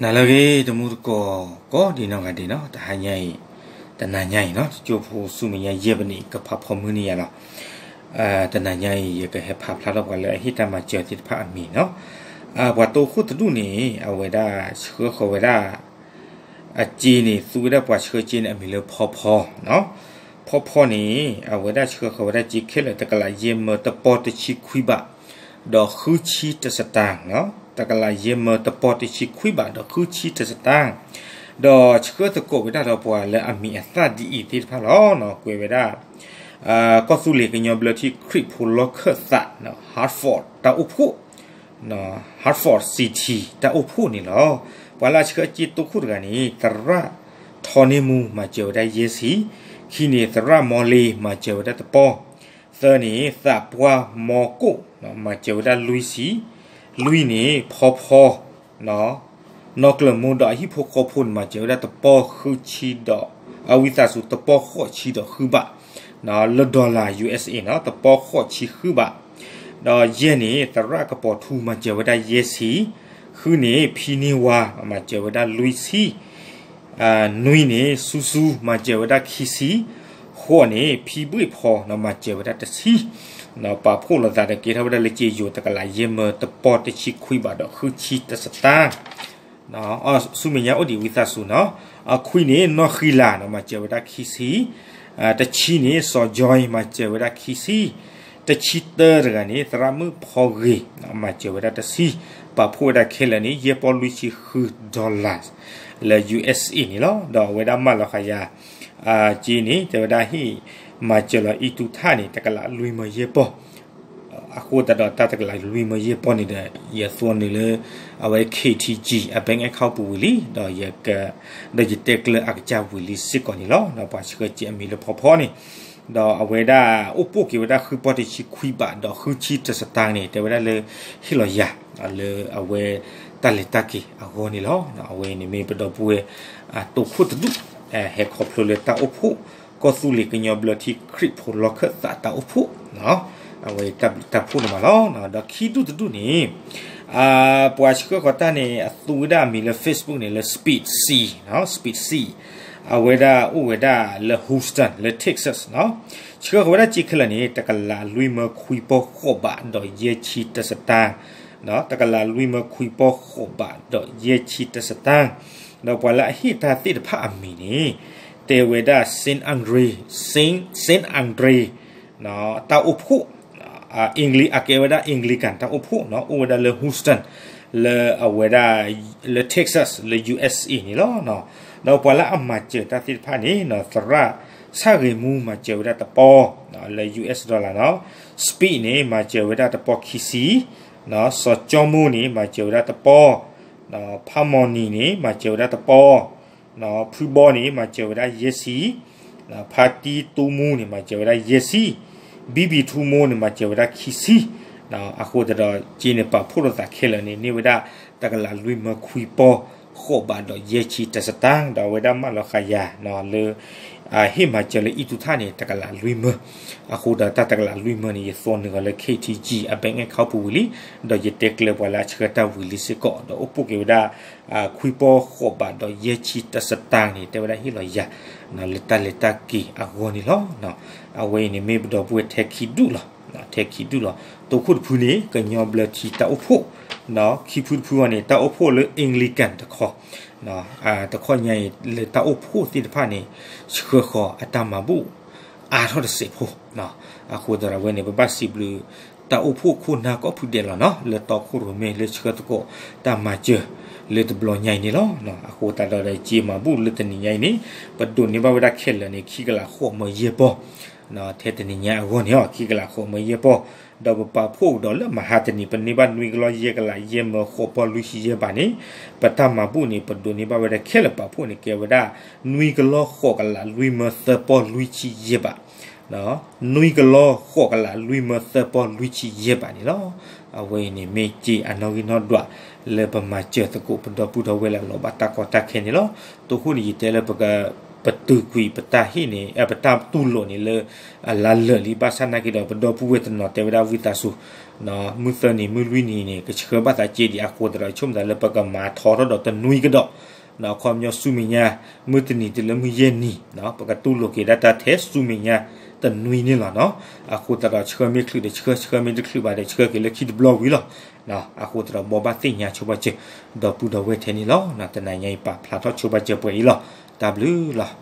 နၤလၢအဂ့ၤ တံၤသကိးကိးဒံးနီၢ်ဂၤဒဲးနီၤ, တဟါညါအံၤ, တနၤညါအံၤနီၤ တကၠိဖိဆူမဲာ်ညါယဲၢ်ပနံး ကဖးဖီမုၢ်န့ၢ်ယၤလီၤ. တနၤညါအံၤ ယကဟဲဖးဖျါထီၣ်ပှၤလၢအဟ့ၣ်တၢ်မၤစၢၤသ့ၣ်တဖၣ်အမံၤနီၤ. ပှၤတိခိၣ်တဒူၣ်န့ၣ် အဝဲဒၣ်ဆှၢဃီၤဝဲဒၣ် အစ့န့ၣ် သူဝဲဒၣ်ပှၤဆှၢစ့န့ၣ် အမံၤလၢဖီဖီ, ဖီဖီန့ၣ် အဝဲဒၣ်ဆှၢဃီၤဝဲဒၣ်စ့ခဲလၢာ် တကလးယဲၢ်မၢတပီၢ်တဆံခွံဘး ဒီးဃုဆံတစတၢ်, တကလးယဲၢ်မၢတပီၢ်တဆံခွံဘး ဒီးဃုဆံတစတၢ်, ဒီးဆှၢသကိးဝဲဒၣ်ဒီးပှၤလၢအမံၤအသၣ်ဒ်အံၤသ့ၣ်တဖၣ်လီၤ. ကွဲးဝဲဒၣ် ကီၢ်သူလ့ၤကညီဘျၢထံခရံာ်ဖိလီၢ်ခၢၣ်သး Hartford တၢ်အိၣ်ဖှိၣ် Hartford City တၢ်အိၣ်ဖှိၣ်န့ၣ်လီၤ. ပှၤလၢအဆှၢစ့တိခိၣ်တဂၤန့ၣ် သရၣ်ထီန့ၢ်မူ မၤစၢၤဝဲဒၣ်ယဲၢ်ဆံ, ခံန့ၣ် သရၣ်မီလ့ၤ မၤစၢၤဝဲဒၣ်တပီၢ်, သၢန့ၣ် သးပှၢ်မီကိၣ် မၤစၢၤဝဲဒၣ်လွံၢ်ဆံ, လွံၢ်န့ၣ် ဖီဖီ နီၢ်ကျၢၢ်မိၢ်ဒီးအဟံၣ်ဖိဃီဖိန့ၣ် မၤစၢၤဝဲဒၣ်တပီၢ်ဃုဆံဒီး အဝံသးစူၤ တပီၢ်ဃိးဆံဒီးဃုဘး လၢ dollar U S A နီၤ တပီၢ်ဃိးဆံဃုဘး, ဒီးယဲၢ်န့ၣ် သရၣ်ကပီၤထူ မၤစၢၤဝဲဒၣ်ယဲၢ်ဆံ, ဃုန့ၣ် ဖံန့ၢ်ဝါ မၤစၢၤဝဲဒၣ်လွံၢ်ဆံ, နွံန့ၣ် ဆူဆူ မၤစၢၤဝဲဒၣ်ခံဆံ, ဃိးန့ၣ် ဖံဘှ့ၣ်ဖီ မၤစၢၤဝဲဒၣ်တဆံ, ပာ်ဖှိၣ်လိာ်သးဒီးကဲထီၣ်ဝဲဒၣ်လၢစ့ယိၤ တကလးယဲၢ်မၢတပီၢ်တဆံခွံဘးဒီးဃုဆံတစတၢ် ဆူမဲာ်ညါအိၣ်ဒံးဝံသးစူၤနီၤ, အခွံန့ၣ် နီၢ်ဃံလၤ မၤစၢၤဝဲဒၣ်ခံဆံ, တဆံန့ၣ် စီၤ Joy မၤစၢၤဝဲဒၣ်ခံဆံ, တဆံတၢတဂၤန့ၣ် သရၣ်မုၣ်ဖီဂ့ၤ မၤစၢၤဝဲဒၣ်တဆံ, ပာ်ဖှိၣ်ဝဲဒၣ်ခဲလၢာ်န့ၣ် ယဲၢ်ပီၢ်လွံၢ်ဆံဃု dollar လၢ U S A န့ၣ်လီၤ. ဒီးအဝဲဒၣ်မၢလီၤဃာ်ယၤ စ့န့ၣ် တဲဝဲဒၣ်ဟ့ၣ်မၤစၢၤလီၤအံၣ်တူၢ်ထၣ်န့ၣ် တကလးလွံၢ်မၢယဲၢ်ပီၢ်, အဃိသတးဒီးတၢ်တကလးလွံၢ်မၢယဲၢ်ပီၢ်န့ၣ်ဒီး ယသိန့ၣ်လၢ အဝဲ K T G အ bank account ပူၤဝံၤလံ ဒီးယက ဒီးယတဲကျၢၤအကစၢ်ဝံၤလံစ့ၢ်ကီးန့ၣ်လီၤ. ပှၤဆှၢစ့အမံၤလၢဖီဖီန့ၣ် ဒီးအဝဲဒၣ်အိၣ်ပိၢ်က့ၤဝဲဒၣ်ဃုပီၢ်တဆံခွံဘး ဒီးဃုဆံတစတၢ်န့ၣ် တဲဝဲဒၣ်လၢ ဟ့ၣ်လီၤယၤ လၢအဝဲတၢ်လဲၤတၢ်က့ၤအဂီၢ်န့ၣ်လီၤ. အဝဲန့ၣ်မ့ၢ်ပဒီပုၢ်ဝဲၢ် တိခိၣ်တဒူၣ် ဟဲခီဖျိလၢတၢ်အိၣ်ဖှိၣ် ကီၢ်သူလ့ၤကညီဘျၢထံခရံာ်ဖိလီၢ်ခၢၣ်သးတၢ်အိၣ်ဖှိၣ် အဝဲတၢ်ဘျုးတၢ်ဖှိၣ်န့ၣ်မးလီၤ. ဒီးခံဒူၣ်တဒူၣ်န့ၣ် ပှၤဆှၢဃီၤတၢ်န့ၣ် အသူဝဲဒၣ်အမံၤလၢ Facebook န့ၣ်လၢ Speed Sea, Speed Sea အဝဲဒၣ်အိၣ်ဝဲဒၣ်လၢ Houston လၢ Texas ဆှၢဃီၤဝဲဒၣ်စ့ခဲလၢာ်န့ၣ် တကလးလွံၢ်မၢခွံပီၢ်ဃိးဘးဒီးယဲၢ်ဆံတစတၢ်, တကလးလွံၢ်မၢခွံပီၢ်ဃိးဘးဒီးယဲၢ်ဆံတစတၢ်, ဒီးပှၤလၢအဟ့ၣ်တၢ်သ့ၣ်တဖၣ်အမံၤန့ၣ် တဲဝဲဒၣ် Saint Andre, Saint, Saint Andre တၢ်အိၣ်ဖှိၣ် Angli အကဲဝဲဒၣ် Anglican တၢ်အိၣ်ဖှိၣ်နီၤ အိၣ်ဝဲဒၣ်လၢ Houston လၢအဝဲဒၣ် လၢ Texas လၢ U S A န့ၣ်လီၤ. ဒီးပှၤလၢအမၤစၢၤတၢ်သ့ၣ်တဖၣ်န့ၣ် သရၣ်ဆၣ်ဂ့ၤမူ မၤစၢၤဝဲဒၣ်တပီၢ် လၢ U S dollar နီၤ, Speed န့ၣ် မၤစၢၤဝဲဒၣ်တပီၢ်ခံဆံ, စီၤကၠီမိၢ်န့ၣ် မၤစၢၤဝဲဒၣ်တပီၢ်, ဖးမီၢ်နံၤန့ၣ် မၤစၢၤဝဲဒၣ်တပီၢ် ဖုဘီန့ၣ် မၤစၢၤဝဲဒၣ်ယဲၢ်ဆံ, ဖါတံတူမူန့ၣ် မၤစၢၤဝဲဒၣ်ယဲၢ်ဆံ, ဘံဘံထူမိၢ်န့ၣ် မၤစၢၤဝဲဒၣ်ခံဆံ, အဃိသတးဒီး စ့န့ၣ်ပာ်ဖှိၣ်လိာ်သးခဲလၢာ်န့ၣ် န့ၢ်ဝဲဒၣ်တကလးလွံၢ်မၢခွံပီၢ်ဃိးဘးဒီးယဲၢ်ဆံတစတၢ်, ဒီးအဝဲဒၣ်မၢလီၤဃာ်ယၤလၢ ဟ့ၣ်မၤစၢၤလၢအံၣ်တူၢ်ထၣ်န့ၣ် တကလးလွံၢ်မၢ, အဃိဒီးတၢ်တကလးလွံၢ်မၢန့ၣ် ယသိန့ၢ်အီၤလၢ K T G အ bank account ပူၤဝံၤလံ, ဒီးယတဲကျၢၤပှၤလၢအဆှၢတၢ်ဝံၤလံစ့ၢ်ကီး ဒီးအိၣ်ပိၢ်က့ၤဝဲဒၣ် ခွံပီၢ်ဃိးဘးဒီးယဲၢ်ဆံတစတၢ်န့ၣ် တဲဝဲဒၣ်ဟ့ၣ်လီၤယၤ လၢတၢ်လဲၤတၢ်က့ၤအဂီၢ်န့ၣ်လီၤ. အဝဲအံၤန့ၣ်မ့ၢ်ပဒီပုၢ်ဝဲၢ်ထဲခံဒူၣ်လီၤ, ထဲခံဒူၣ်လီၤ. တိခိၣ်တဖုန့ၣ် ကညီဘျၢထံတၢ်အိၣ်ဖှိၣ်, ခံဖုတဖုအံၤန့ၣ် တၢ်အိၣ်ဖှိၣ်လၢ Anglican တခီ, တခီညါအံၤလၢတၢ်အိၣ်ဖှိၣ်သ့ၣ်တဖၣ်န့ၣ် ဆှၢဃီၤအတၢ်မၤဘူၣ် အါထီၣ်တစဲးဖိ အဃိသတးဒီးအဝဲန့ၣ် ပဘၣ်စံးဘျုး တၢ်အိၣ်ဖှိၣ်ခိၣ်နၢ်ကိးဖုဒဲးလီၤနီၤ လၢတီခိၣ်ရိၣ်မဲလၢဆှၢသကိးတၢ်မၤစၢၤ လၢတဘျီညါအံၤန့ၣ်လီၤ. အဃိသတးဒီး စ့မၤဘူၣ်လၢတနံၤညါအံၤန့ၣ် ပဒိးန့ၢ်ဘၣ်ဝဲဒၣ်ခဲလၢာ်န့ၣ် ခံကလးဃိးမၢယဲၢ်ပီၢ် ထဲတနံၤညါအဂီၢ်န့ၣ် ခံကလးဃိးမၢယဲၢ်ပီၢ်, ဒီးပပာ်ဖှိၣ်ကဒီးလၢမဟါတနံၤ ပန့ၢ်ဘၣ်နွံကလီယဲၢ်ကလးယဲၢ်မၢဃိးပီၢ်လွံၢ်ဆံယဲၢ်ဘးန့ၣ် ပတၢ်မၤဘူၣ်န့ၣ် ပဒိးန့ၢ်ဘၣ်ဝဲဒၣ်ခဲလၢာ်ပာ်ဖှိၣ်န့ၣ် ကဲဝဲဒၣ် နွံကလီဃိးကလးလွံၢ်မၢသၢပီၢ်လွံၢ်ဆံယဲၢ်ဘး နွံကလီဃိးကလးလွံၢ်မၢသၢပီၢ်လွံၢ်ဆံယဲၢ်ဘးန့ၣ်လီၤ. အဝဲအံၤန့ၣ်မ့ၢ်စ့အနီၣ်ဂံၢ်နီၣ်ဒွး လၢပမၤစၢၤသကိးပဒီပုၢ်ဒီဝဲၢ်လၢအလီၤဘၣ်တၢ်ကီတၢ်ခဲန့ၣ်လီၤ. တိခိၣ်န့ၣ်ယတဲလၢပက ပတုာ်ကွံာ်ပတၢ်ဟ့ၣ်န့ၣ် ပတၢ်တူၢ်လိာ်န့ၣ်လၢ အလါလၢာ်လံ ဘၣ်ဆၣ်နာ်က့ဒီး ပဒီပုၢ်ဝဲၢ်တနီၤတဲဝဲဒၣ်ဝံသးစူၤ မုၢ်သၢနံၤမုၢ်လွံၢ်နံၤန့ၣ် ကဆှၢဘၣ်သးက့ဒံးအဃိသတးဒီး ဆိကမိၣ်သးလၢပကမၤထီထီၣ်ဒီးတနွံကဒီး အခီပညီဆူမဲာ်ညါ မုၢ်တနံၤတုၤလၢမုၢ်ယဲၢ်နံၤ ပကတူၢ်လိာ်က့ၤဒၣ်တၢ်ထဲဆူမဲာ်ညါတနွံန့ၣ်လီၤနီၤ. အဃိသတးဒီးဆှၢမ့ၢ်ချုးဒီးဆှၢ ဆှၢမ့ၢ်တချုးဘၣ်ဒီးဆှၢက့ၤလၢခံတဘျီဝံၤလီၤ. အဃိသတးဒီးဘိးဘၣ်သ့ၣ်ညါဆိဘၣ်စၢၤ ဒီပုၢ်ဒီဝဲၢ်ထဲန့ၣ်လီၤ. တနၤညါအံၤပာ်ဖျါထီၣ်ဆိဘၣ်စၢၤပှဲၤအံၤလီၤ. တၢ်ဘျုးလီၤ.